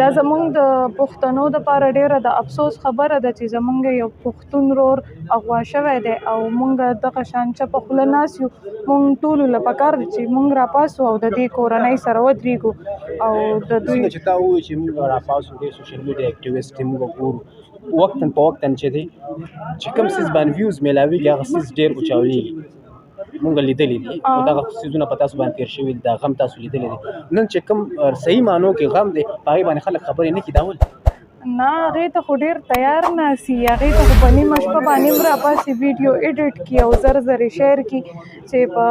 دا زمونږ د پښتنو دپاره ډېره د افسوس خبره ده چې زمونږ یو پښتون ورور اغوا شوی دی او مونږ دغه شان چپه خوله ناست یو. مونږ ټولو له پکار دی چې مونږ راپاڅو او د دې کورنۍ سره ودرېږو او د دوی څنګه چې تا وویل چې موږ راپاڅو، ډېر سوشل میډیا اکټیویسټ موږ ګورو وقتاً په وقتاً چې دی چې کوم څیز باندې ویوز میلاویږي، هغه څیز ډېر اوچاویږي. مونږ لیدلې دي او دغه څیزونه په تاسو باندې تېر شوي دي، دا غم تاسو لیدلی دی. نن چې کوم صحیح معنو کې غم دی، په هغې باندې خلک خبرې نه کوي، دا ولې؟ نه، هغې ته خو ډېر تیار ناست وي، هغې ته خو په نیمه شپه باندې هم راپاڅي، ویډیو ایډیټ کړي او زر زر یې شیر کړي چې په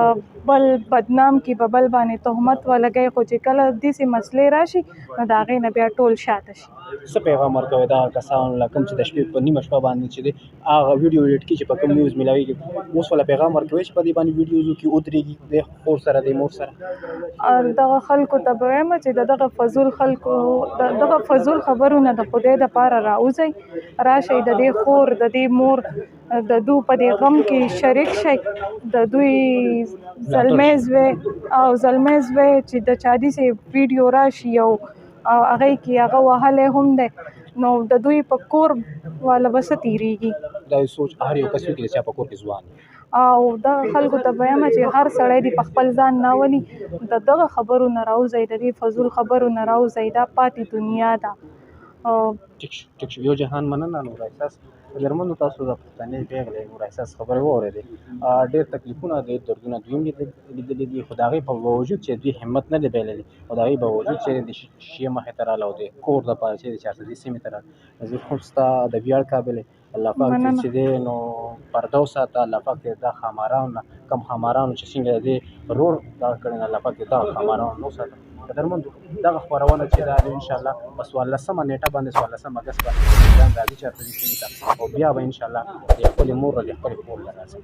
بل بدنام کړي، په بل باندې تهمت ولګوي. خو چې کله داسې مسلې راشي نو د هغې نه بیا ټول شاته شي. څه پیغام ورکوې دغه کسانو له کوم چې د شپې په نیمه شپه باندې چې دی هغه ویډیو ایډیټ کړي چې په کوم نیوز میلاویږي، اوس ولا پیغام ورکوي چې په دې باندې ویډیوزو کې ودرېږي د خور سره، د مور سره؟ دغه خلکو ته به وایم چې د دغه فضول خلکو د دغه فضول خبرو نه د خدای دپاره راوځئ، راشئ، د دې خور، د دې مور، د دوی په دې غم کې شریک شئ. د دوی زلمی زوی او زلمی زوی چې د چا داسې ویډیو راشي او هغې کې هغه وهلی هم دی، نو د دوی په کور والا به څه تېرېږي؟ دا یو سوچ هر یو کس وکړي چې په کور کې ځوان او دغه خلکو ته به وایم چې هر سړی دې په خپل ځان نه ولي، د دغه خبرو نه راوځئ، د دې فضول خبرو نه راوځئ، دا پاتې دنیا ده. ټیک شو، ټیک شو. یو جهان مننه نور احساس. قدرمنو تاسو د پښتنې پېغلې نور احساس خبرې واورېدې. ډېر تکلیفونه، ډېر دردونه دوی هم لیدلي دي، خو د هغې په باوجود چې دوی همت نه دی بایللی او د هغې باوجود چې د شیشې مخې ته راغله او د کور دپاره چې د چارسدې سیمې ته راغله. زه هم ستا د ویاړ قابل یم. الله پاک دې چې دی نو پرده وساته، الله پاک دې دا ښامارانو نه، کوم ښامارانو چې څنګه د دې ورور دغه کړی، الله پاک دې دغه ښامارانو نه وساته. قدرمندو دغه خپرونه چې ده انشاءالله په 14مه نېټه باندې، 14 اګست باندې ځان راځي چارسدې سیمې ته او بیا به انشاءالله د خپلې مور او د خپلې خور له راځي.